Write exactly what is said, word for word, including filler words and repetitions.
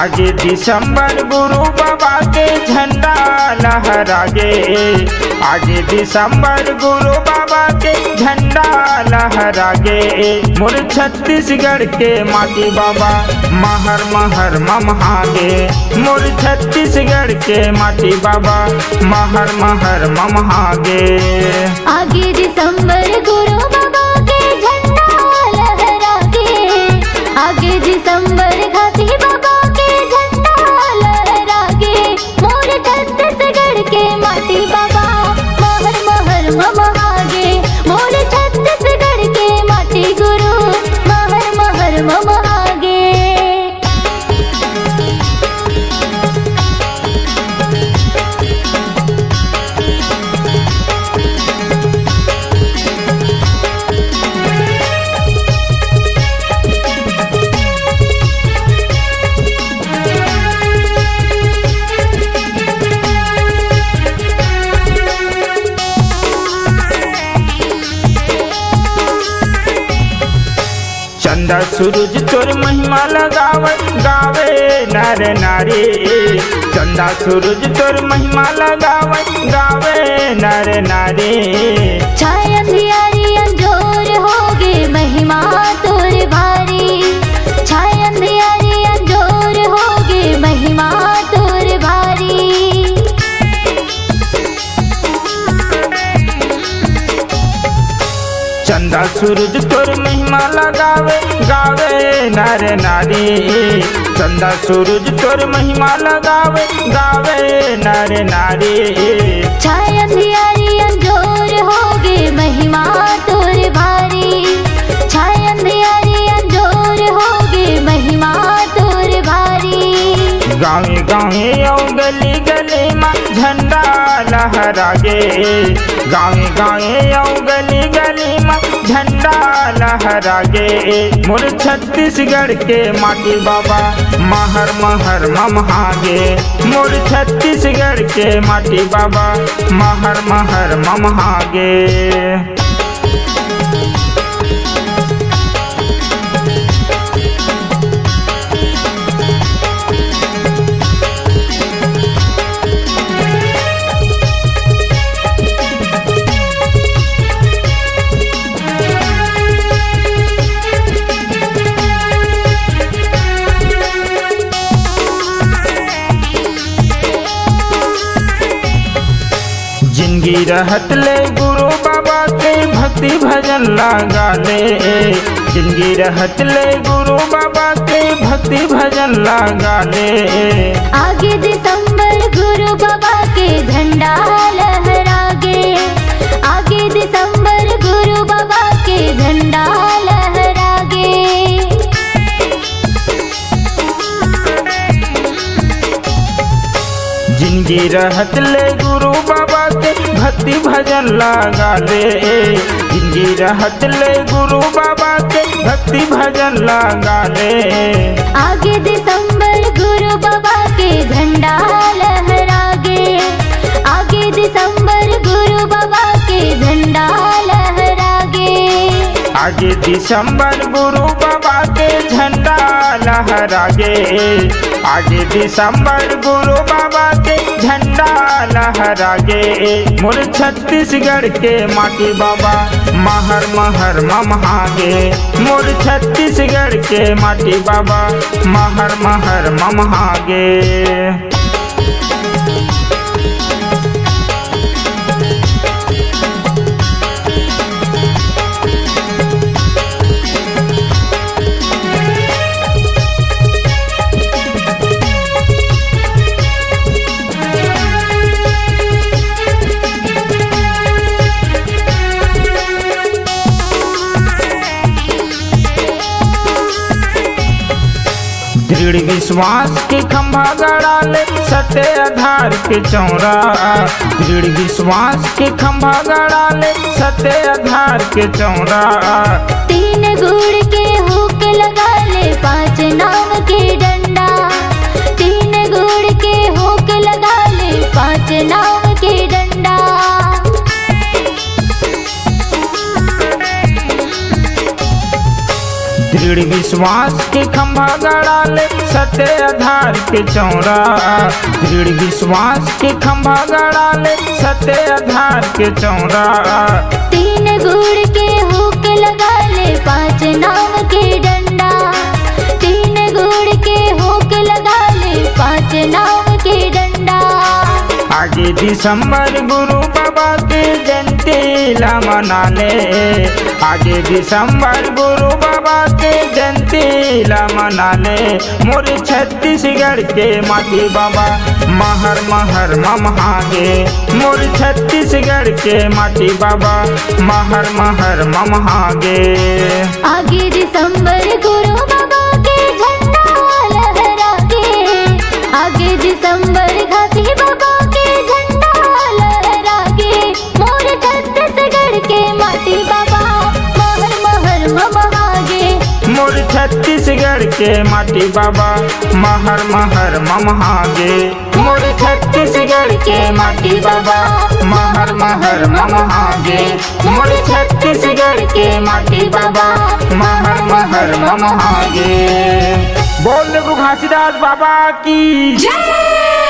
आगे दिसंबर गुरु बाबा के झंडा लहरागे, आगे दिसंबर गुरु बाबा के झंडा लहरागे। मोर छत्तीसगढ़ के माटी बाबा महर महर ममहागे, मोर छत्तीसगढ़ के माटी बाबा महर महर ममहागे। आगे दिसंबर गुरु बाबा के झंडा लहरागे, आगे दिसंबर घासी बाबा के झंडा लहरागे। मोर छत्तीसगढ़ के माटी बाबा महर महर ममहागे, मोर छत्तीसगढ़ के माटी गुरु महर महर ममहागे। चंदा सूरज तोर महिमा ल गावे, गावे नर नारी। चंदा सूरज तोर महिमा ल गावे, गावे नर नारी। छाय अंधियारी अंजोर होगे, महिमा तोर भारी। छाय अंधियारी अंजोर होगे, महिमा तोर भारी। चंदा सूरज तोर महिमा ल गावे, गावे नर नारी। चंदा सूरज तोर महिमा ल गावे, गावे नर नारी। छाय अंधियारी अंजोर होगे, महिमा तोर भारी। छाय अंधियारी अंजोर होगे, महिमा तोर भारी। गावे गावे अउ गली गली म झंडा लहरागे, गावे गावे अउ गली गली म झंडा लहरागे। मोर छत्तीसगढ़ के माटी बाबा महर महर ममहागे, मोर छत्तीसगढ़ के माटी बाबा महर महर ममहागे। जिंदगी रहत ले गुरु बाबा के भक्ति भजन लगा ले, जिंदगी रहत ले गुरु बाबा के भक्ति भजन लगा ले। आगे दिसंबर गुरु बाबा के झंडा लहरागे, आगे दिसंबर गुरु बाबा के झंडा लहरागे। जिंदगी रहत ले गुरु बाबा के भक्ति भजन लगा ले, जिंदगी रहत ले गुरु बाबा के भक्ति भजन लगा ले। आगे दिसंबर गुरु बाबा के झंडा लहरागे, आगे दिसंबर गुरु बाबा के झंडा लहरागे। आगे दिसंबर गुरु बाबा के झंडा लहरागे, आगे दिसंबर गुरु बाबा के झंडा लहरागे। मोर छत्तीसगढ़ के माटी बाबा महर महर ममहागे, मोर छत्तीसगढ़ के माटी बाबा महर महर ममहागे। दृढ़ विश्वास के खंभा गड़ा ले सत्य आधार के चौरा, दृढ़ विश्वास के खंभा गड़ा ले सत्य आधार के चौरा। तीन गुड़ के हुक लगा ले पांच नाम के डंडा, तीन गुड़ के हुक लगा ले पांच नाम के डंडा। दृढ़ विश्वास के खंभा गड़ा ले सत्य आधार के चौरा। दृढ़ विश्वास के खंभा गड़ा ले सत्य आधार के चौरा। तीन गुड़ के हुक लगा ले पांच नाम के डंडा। तीन गुड़ के हुक लगा ले पांच नाम के डंडा। आगे दिसंबर गुरु बाबा के जयंती ला मना ले। आगे दिसंबर गुरु बाबा के जयंती ला मना ले। मोर छत्तीसगढ़ के माटी बाबा महर महर ममहागे। मोर छत्तीसगढ़ के माटी बाबा महर महर ममहागे। आगे दिसंबर गुरु बाबा के झंडा लहरा के। आगे दिसंबर घासी बाबा के झंडा लहरा के। मोर छत्तीसगढ़ के माटी बाबा महर महर ममहागे। मोर छत्तीसगढ़ के माटी बाबा महर महर ममहागे। मोर छत्तीसगढ़ के माटी बाबा महर महर ममहागे। मोर छत्तीसगढ़ के माटी बाबा महर महर ममहागे। बोल गुरु घासीदास बाबा की जय।